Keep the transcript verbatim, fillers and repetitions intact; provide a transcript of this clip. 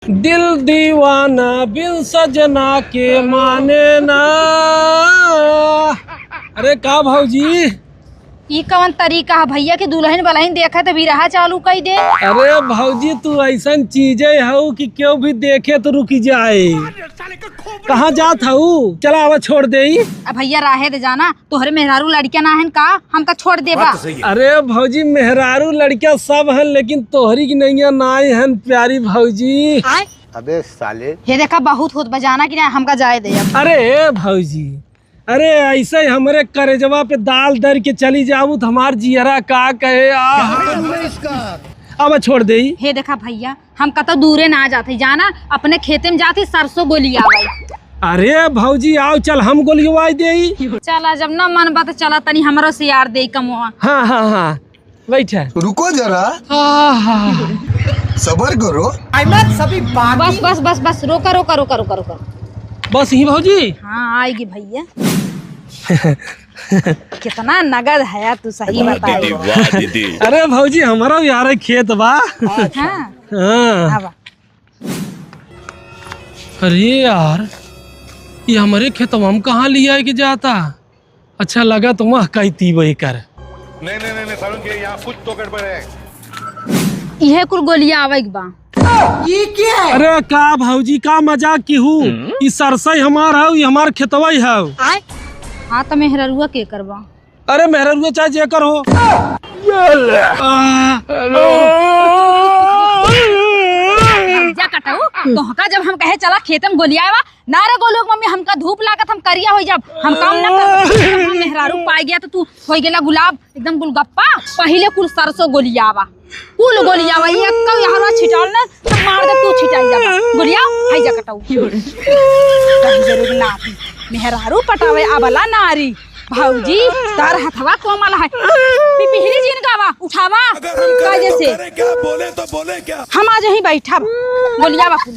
दिल दीवाना बिन सजना के माने ना। अरे का भौजी? ई कवन तरीका है भैया कि दुलहिन बलहिन देखे त बिरहा चालू कइ दे? अरे भौजी, तू अइसन चीजे हऊ कि केहू भी देखे त रुकि जाए। कहाँ जात हऊ? चला आवा छोड़ देई। अब भैया राहे दे जाना, तोहरे मेहरारू लड़किया ना हन का, हमका छोड़ देबा? बात तो सही है। अरे भौजी, मेहरारू लड़किया सब हन, लेकिन तोहरी की नैया नाई हन प्यारी भौजी। आय? अबे साले। हे देखा, बहुत होत बा, जाना कि ना, हमका जाए दे अब। अरे ए भौजी, अरे अइसे ही हमरे करेजवा पे दाल दर के चली जाबू त हमार जियरा का कहे। आ, अब छोड़ देई। हे देखा भैया, हम कतौ दूरे ना जात ही, जाना, अपने खेते में जात ही, सरसों गोलियावै। अरे भौजी, आव, चल, हम गोलियवाई देई। चला, जब ना मन बा त चला, तनी हमरो से यार देई कमवा। हाँ, हाँ, हाँ, बैठा। रुको जरा। आहा। सबर करो। बस, बस, बस, बस, रोका, रोका, रोका, रोका, रोका। बस ही भौजी। हाँ, आएगी भैया। कितना नगद है यार, तू सही वाह बताई। दीदी, वाह दीदी। अरे भौजी, हमारा भी यार खेत बा। हाँ। हाँ। आवा। अरे यार, ये हमरे खेतवा में कहाँ लियाइ के जाता? अच्छा, लगा तो वह कहती वही कर। नहीं, नहीं, नहीं, नहीं, सारुण के यहाँ कुछ तो गड़बड़ है। इहे कुल गोलियावै के बा। ये क्या है? अरे का भौजी, का मजाक किहू? ई सरसई हमार हौ, ई हमार खेतवई हौ। हाँ, त मेहररुआ केकर बा? अरे मेहररुआ चाहे जेकर हो। आ, जा कटाऊ, तोहका जब हम कहे चला खेते में गोलियावा, ना रे गोलू के मम्मी, हमका धूप लागत, हम करिया होइ जाब, हम काम ना करब। हम मेहरारू पाइ गया त तू होइ गेला गुलाब, एकदम गुलगप्पा। पहिले कुल सरसों गोलियावा, कुल गोलियावा, ये कल यहाँ छिटाल ना, त मार दे तू छिटाई जाबा। गोलियाव, हाय जा कटाऊ। जरूर ना, मेहरारू पटावे अबला नारी। भौजी, तार हथवा कोमल है। पिपिहरी जिन गावा, उठावा। अगर हम करें काजे तो से। करें क्या, बोले तो बोले क्या? हम आज यहीं बैठब। गोलियावा कुल।